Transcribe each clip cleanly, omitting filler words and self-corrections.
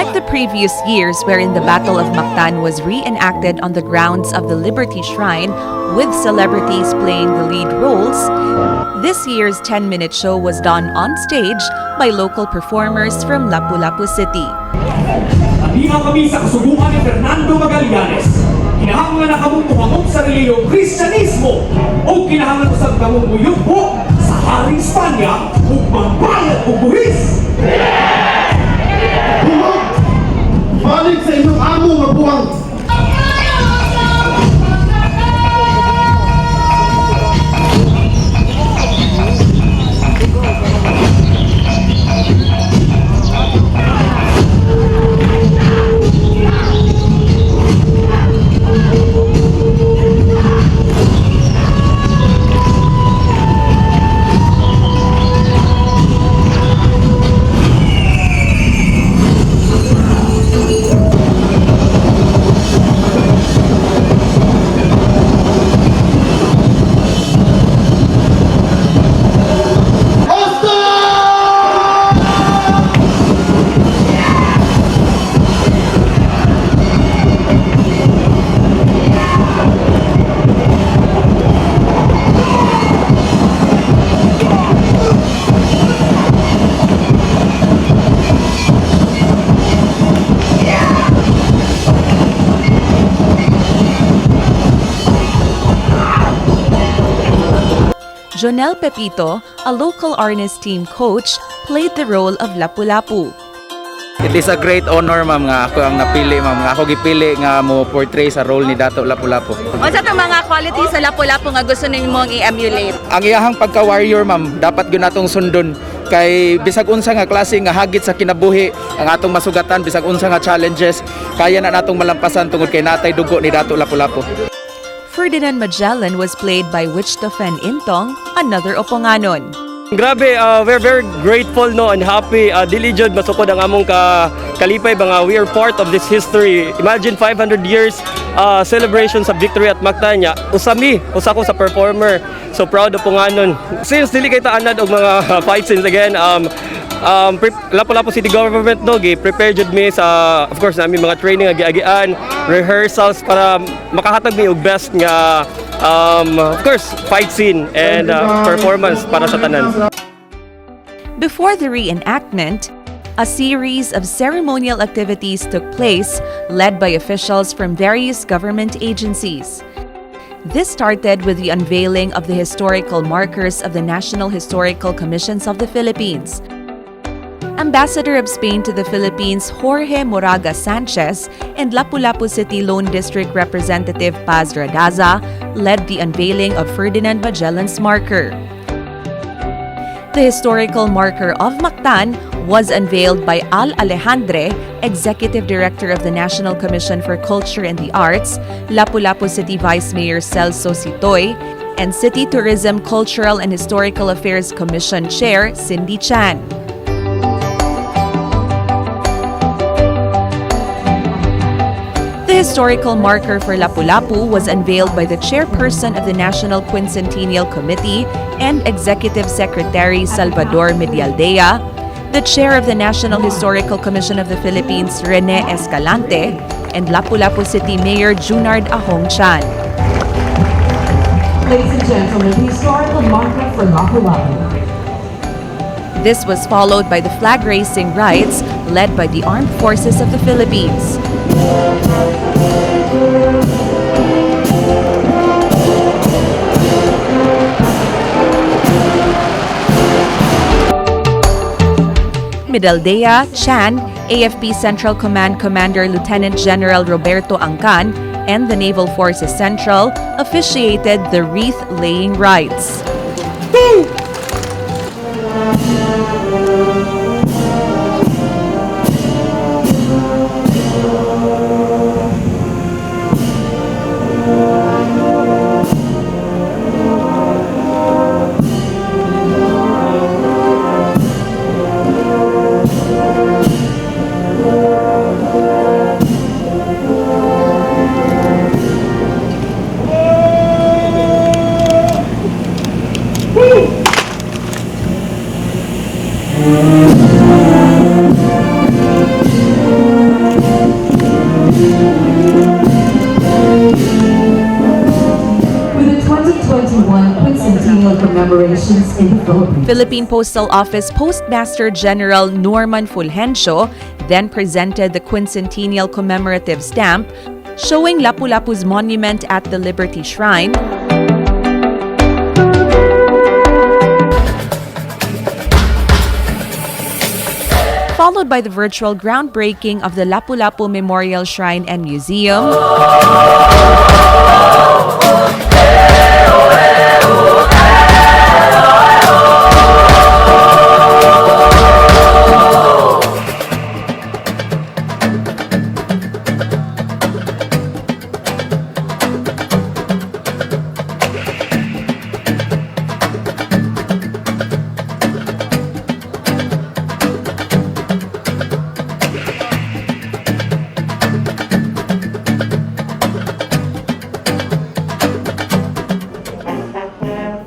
Unlike the previous years, wherein the Battle of Mactan was reenacted on the grounds of the Liberty Shrine with celebrities playing the lead roles, this year's 10-minute show was done on stage by local performers from Lapu-Lapu City. Nabihan kami sa kasuguan ni Fernando Magallanes. Kinahanglan na kamong muhangop sa reliyong Kristyanismo o kinahanglan usab kamong muyubo sa Haring Espanya ug magbayad og buhis. Buhok! Balik sa inyong amo nga buwang! Osta! Jonel Pepito, a local Arnis team coach, played the role of Lapu-Lapu. It is a great honor, ma'am, nga ako ang napili, ma'am, nga ako gipili nga mo portray sa role ni Dato Lapu-Lapu. Unsa tong mga qualities sa Lapu-Lapu nga gusto nimong i-emulate? Ang iyahang pagka-warrior, ma'am, dapat gyud natong sundon kay bisag unsa nga klase nga hagit sa kinabuhi ang atong masugatan, bisag unsa nga challenges, kaya na natong malampasan tungod kay natay dugo ni Dato Lapu-Lapu. Ferdinand Magellan was played by Wichtofen Intong, another Oponganon. Grabe, we're very grateful, no, and happy. Dili jud masukod ang among ka kalipay ba nga we are part of this history. Imagine 500 years celebration sa victory at Mactan nya. Usa mi, usa ko sa performer. So proud Oponganon. Since dili kay taanad og mga fight scenes again, Lapu-Lapu City Government, no, gi prepare jud mi sa, of course, nami mga training nga giagian, rehearsals para makahatag mi og best nga of course fight scene and performance para sa tanan. Before the reenactment, a series of ceremonial activities took place led by officials from various government agencies. This started with the unveiling of the historical markers of the National Historical Commissions of the Philippines. Ambassador of Spain to the Philippines Jorge Moraga Sanchez and Lapu-Lapu City Lone District Representative Paz Radaza led the unveiling of Ferdinand Magellan's marker. The historical marker of Mactan was unveiled by Al Alejandre, Executive Director of the National Commission for Culture and the Arts, Lapu-Lapu City Vice Mayor Celso Sitoy, and City Tourism, Cultural and Historical Affairs Commission Chair Cindy Chan. The historical marker for Lapu-Lapu was unveiled by the chairperson of the National Quincentennial Committee and Executive Secretary Salvador Medialdea, the chair of the National Historical Commission of the Philippines Rene Escalante, and Lapu-Lapu City Mayor Junard Ahong Chan. Ladies and gentlemen, the historical marker for Lapu-Lapu. This was followed by the flag raising rites led by the Armed Forces of the Philippines. Midaldea, Chan, AFP Central Command Commander Lieutenant General Roberto Angkan, and the Naval Forces Central officiated the wreath-laying rites. Commemorations in the Philippines. Philippine Postal Office Postmaster General Norman Fulgencio then presented the quincentennial commemorative stamp showing Lapu-Lapu's monument at the Liberty Shrine, followed by the virtual groundbreaking of the Lapu-Lapu Memorial Shrine and Museum,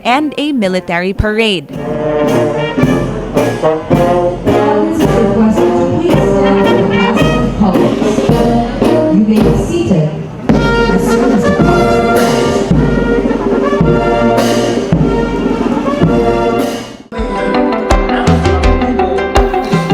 and a military parade. Audience is requested to please stand for the passing of colors. You may be seated as soon as the colors are passed.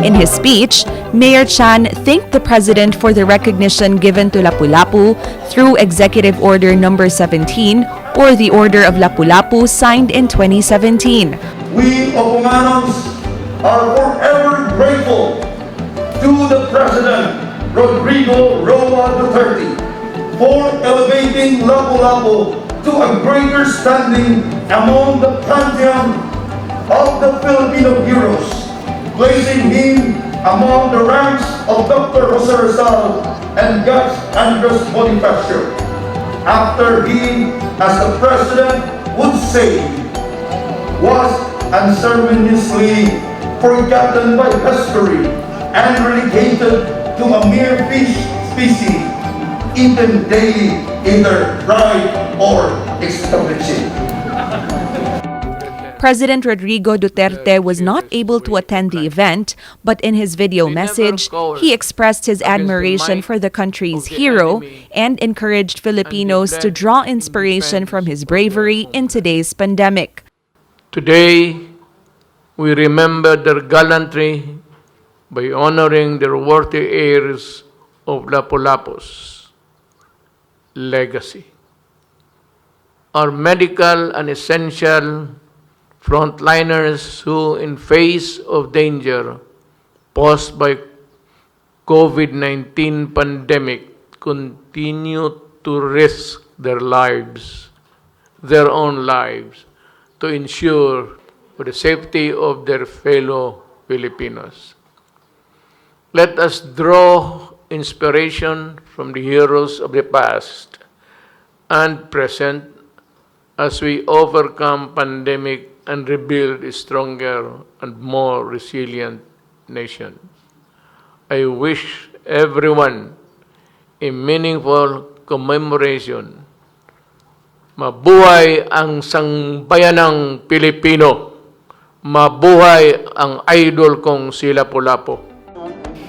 In his speech, Mayor Chan thanked the president for the recognition given to Lapu-Lapu through Executive Order Number 17, or the Order of Lapu-Lapu, signed in 2017. We Oponganons are forever grateful to the President Rodrigo Roa Duterte for elevating Lapu-Lapu to a greater standing among the pantheon of the Filipino heroes, placing him among the ranks of Dr. Jose Rizal and Gus Andres Bonifacio. After he, as the President would say, was unceremoniously forgotten by history and relegated to a mere fish species eaten daily, either fried or escovitch. President Rodrigo Duterte was not able to attend the event, but in his video They never message, cower he expressed his against the admiration might for the country's of the hero enemy and encouraged Filipinos to fled draw in inspiration from defense his of their bravery in homeland. today's pandemic. Today, we remember their gallantry by honoring their worthy heirs of Lapu-Lapu's legacy. Our medical and essential frontliners who, in face of danger posed by COVID-19 pandemic, continue to risk their lives, their own lives, to ensure for the safety of their fellow Filipinos. Let us draw inspiration from the heroes of the past and present as we overcome pandemic and rebuild a stronger and more resilient nation. I wish everyone a meaningful commemoration. Mabuhay ang sangbayanang Pilipino. Mabuhay ang idol kong si Lapu-Lapu.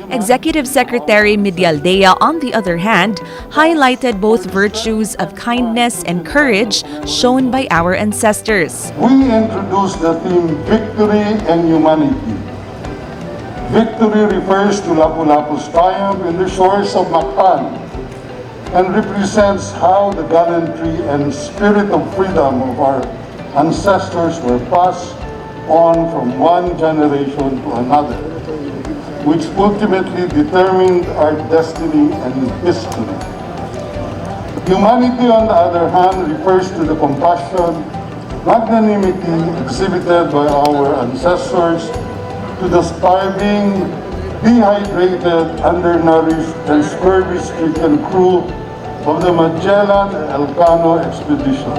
Executive Secretary Medialdea, on the other hand, highlighted both virtues of kindness and courage shown by our ancestors. We introduced the theme Victory and Humanity. Victory refers to Lapu-Lapu's triumph in the shores of Mactan and represents how the gallantry and spirit of freedom of our ancestors were passed on from one generation to another, which ultimately determined our destiny and history. Humanity, on the other hand, refers to the compassion, magnanimity exhibited by our ancestors to the starving, dehydrated, undernourished, and scurvy-stricken crew of the Magellan and Elcano expedition.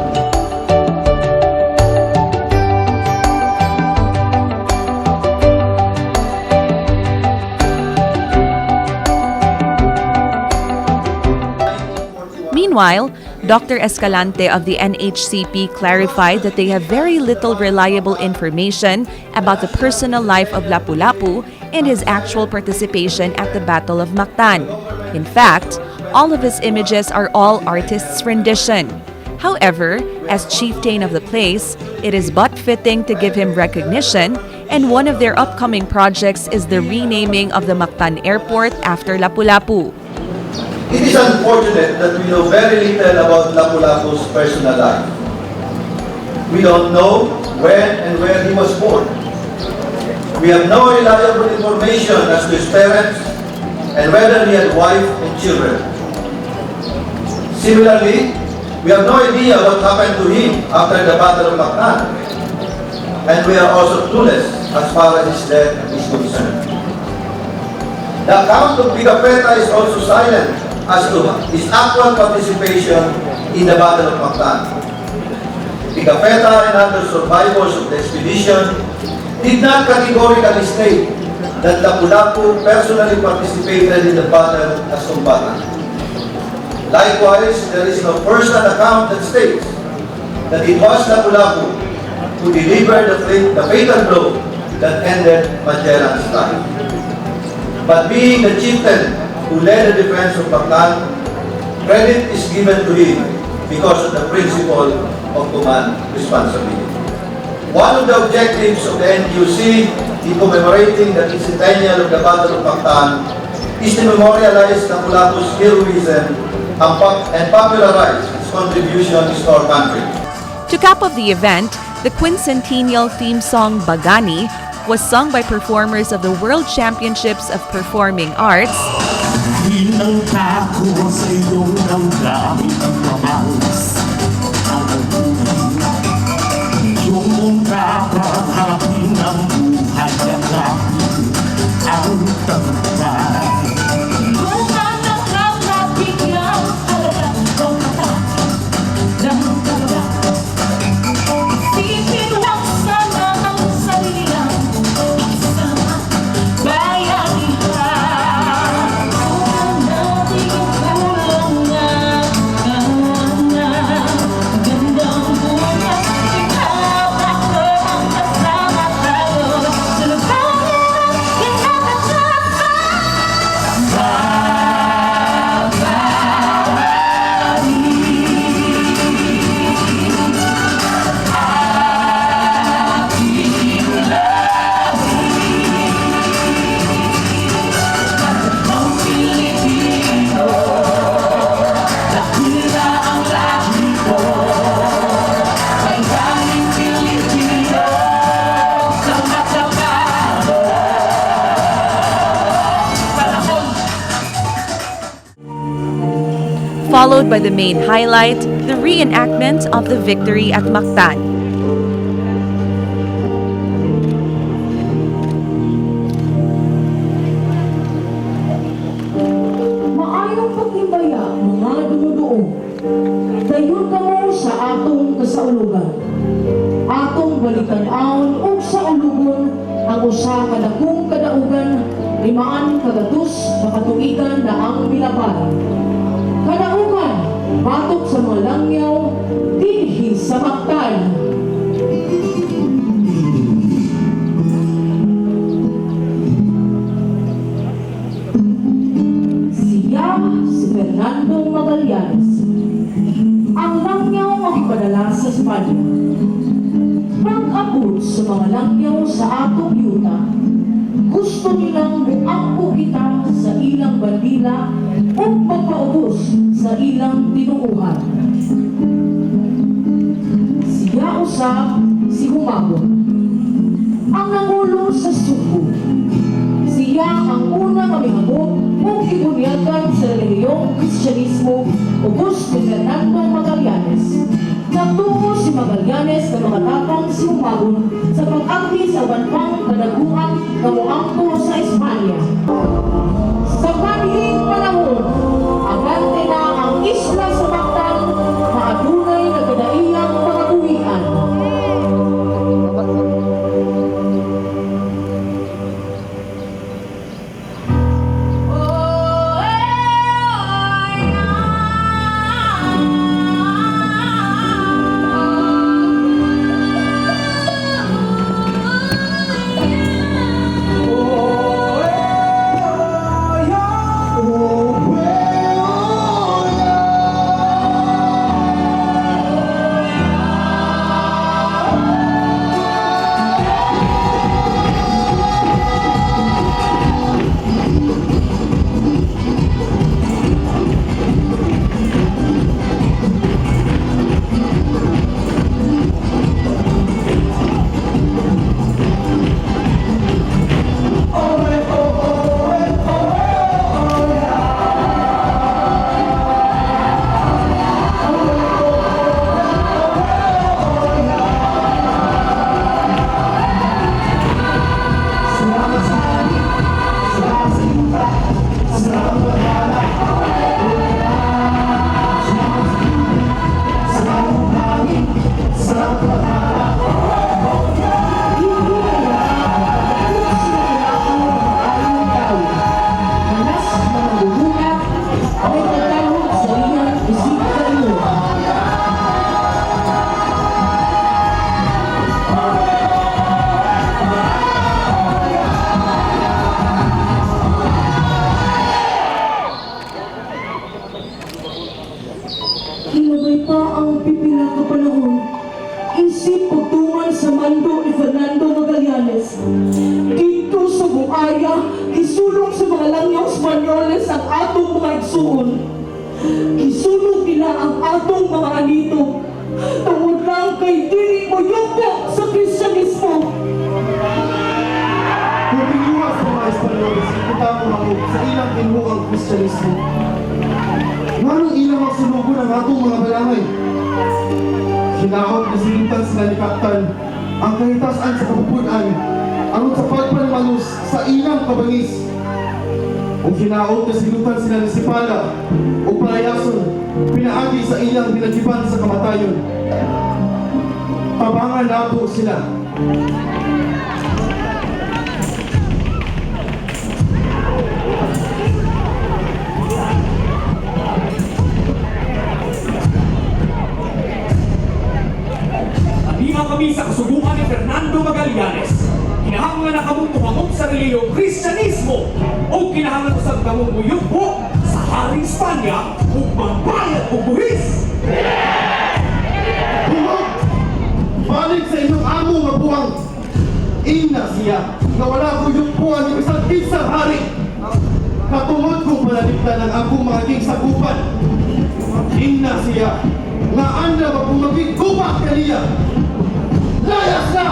Meanwhile, Dr. Escalante of the NHCP clarified that they have very little reliable information about the personal life of Lapu-Lapu and his actual participation at the Battle of Mactan. In fact, all of his images are all artists' rendition. However, as chieftain of the place, it is but fitting to give him recognition, and one of their upcoming projects is the renaming of the Mactan Airport after Lapu-Lapu. It is unfortunate that we know very little about Lapu-Lapu's personal life. We don't know when and where he was born. We have no reliable information as to his parents and whether he had wife and children. Similarly, we have no idea what happened to him after the Battle of Mactan, and we are also clueless as far as his death is concerned. The account of Pigafetta is also silent as to his actual participation in the Battle of Mactan. Pigafetta and other survivors of the expedition did not categorically state that Lapu-Lapu personally participated in the battle as combatant. Likewise, there is no first-hand account that states that it was Lapu-Lapu who delivered the fatal blow that ended Magellan's life. But being the chieftain who led the defense of Mactan, credit is given to him because of the principle of command responsibility. One of the objectives of the NQC in commemorating the quincentennial of the Battle of Mactan is to memorialize Lapu-Lapu's heroism and popularize his contributions to our country. To cap off the event, the quincentennial theme song "Bagani" was sung by performers of the World Championships of Performing Arts Hinang tako sa iyong damdamin ang pamalas ang buhay. Iyong tapanghapin ang buhay yakapin ang tagumpay. Luha ng kapatigyang halaga ng mata ng kabaga. Isipin wag sana ang sarili lang isama bayanihan. Huwag natin kulang na magandang bukas. Ikaw, ako ang kasama tayo sa lugar ng kinakatsakan. Babani. Aking lahi. Ng Pilipino, dakila ang lahi ko. Baybayin Pilipino sa Matabaho. Panahon followed by the main highlight, the reenactment of the victory at Mactan. Maayong paghimaya, mga dumuduo. Dayon kamo sa atong kasaulugan. Atong balikan-aon ug saulugon ang usa ka dakong kadaugan, 500 ka katuigan na ang milabay. Kadaugan batok sa mga langyaw dinhi sa Mactan. Siya si Fernando Magallanes, ang langyaw nga gipadala sa Espanya. Pag-abot sa mga langyaw sa atong yuta, gusto nilang muangko kita sa ilang bandila ug magpaubos sa ilang tinuuhan. Siya usab si Humabon, ang nangulo sa Sugbo. Siya ang una nga mihangop ug gibunyagan sa relihiyong Kristyanismo ubos ni Fernando Magallanes. Nagtuo si Magallanes nga makatapang si Humabon sa pag-agli sa uban pang kadaguan nga moangko sa Espanya. Sa panihing panahon, abante na ang isla sa Mactan na adunay nagkadaiyang pangabuhian. Espanyoles ang atong mga igsuon. Gisunog nila ang atong mga anito. Tungod lang kay dili moyuko sa Kristyanismo. Kung tinguha sa mga Espanyoles, kita mo sa ilang tinguhang Kristyanismo. Nganong ilang ang sulugon ang atong mga balangay? Hinaot na silutan sila ni Kaptan ang kahitasan sa kapupunan aron sa pagpanmalus sa ilang kabangis. Ug hinaot na silutan sila ni Sipala ug palayason pinaagi sa ilang binagiban sa kamatayon. Tabangan nato sila. Aniha kami sa kasuguan ni Fernando Magallanes. Kinahanglan na kamong muhangop sa reliyong Kristyanismo o kinahanglan usab kamong muyugbo sa Haring Espanya ug magbayad og buhis. Buhok! Balik sa inyong amo nga buwang! Ina siya nga wala ko yukpuan ni bisan kinsang hari! Katungod kong panalipdan ang akong mga sagupan. Ina siya nga anda magpumaging gubat kaniya! Layas na!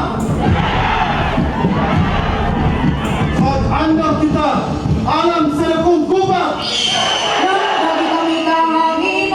Pag-andam kita, alam sa akong gubat! Lagi kami kahangin.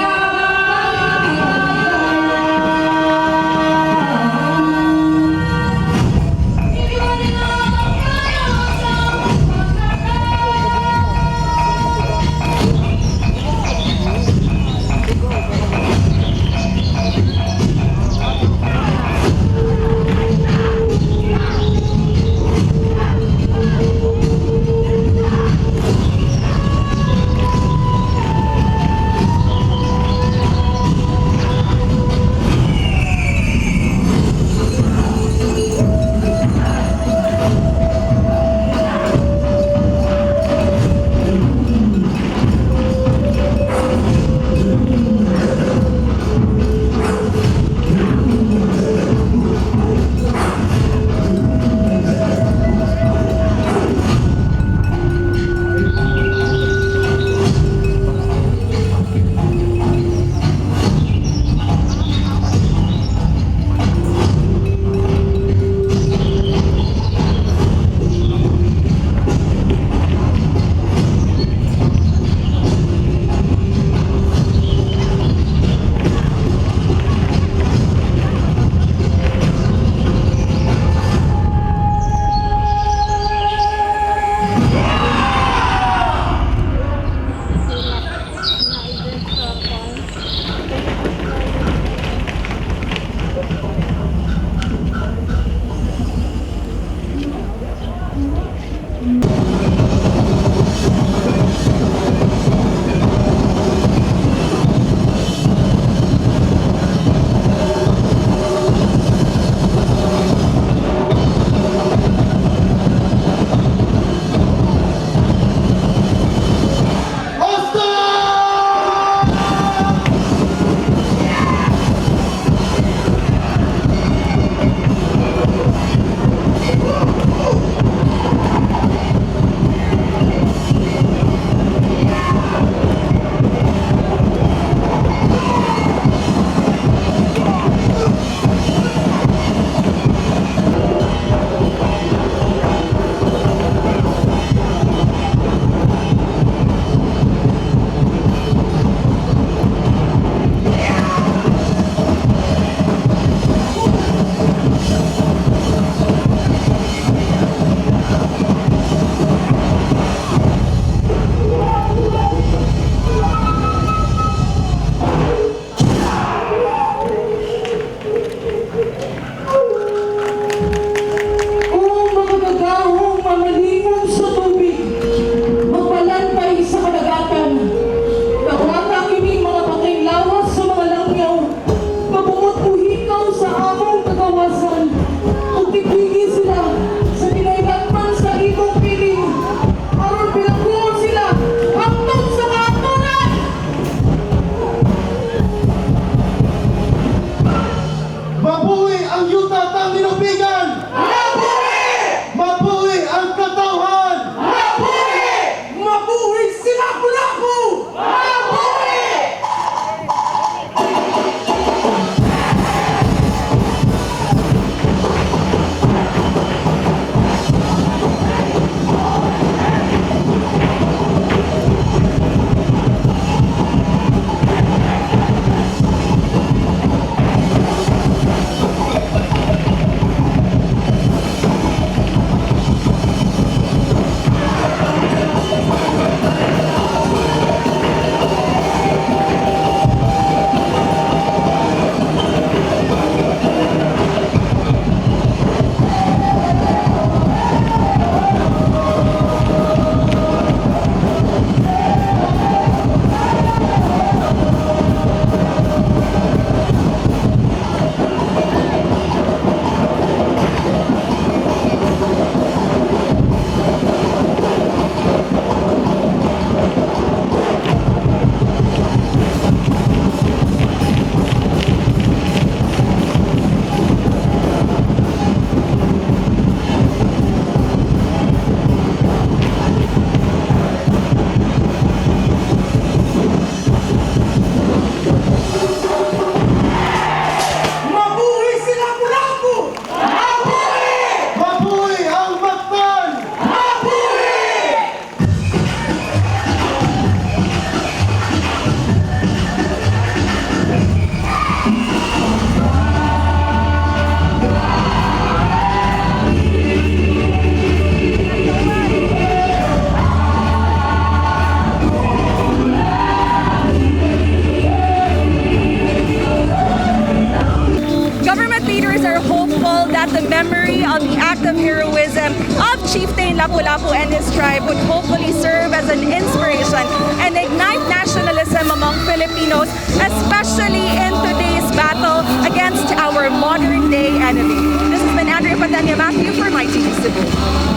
that the memory of the act of heroism of Chieftain Lapu-Lapu and his tribe would hopefully serve as an inspiration and ignite nationalism among Filipinos, especially in today's battle against our modern day enemy. This has been Andrea Patania Matthew for MyTV Cebu.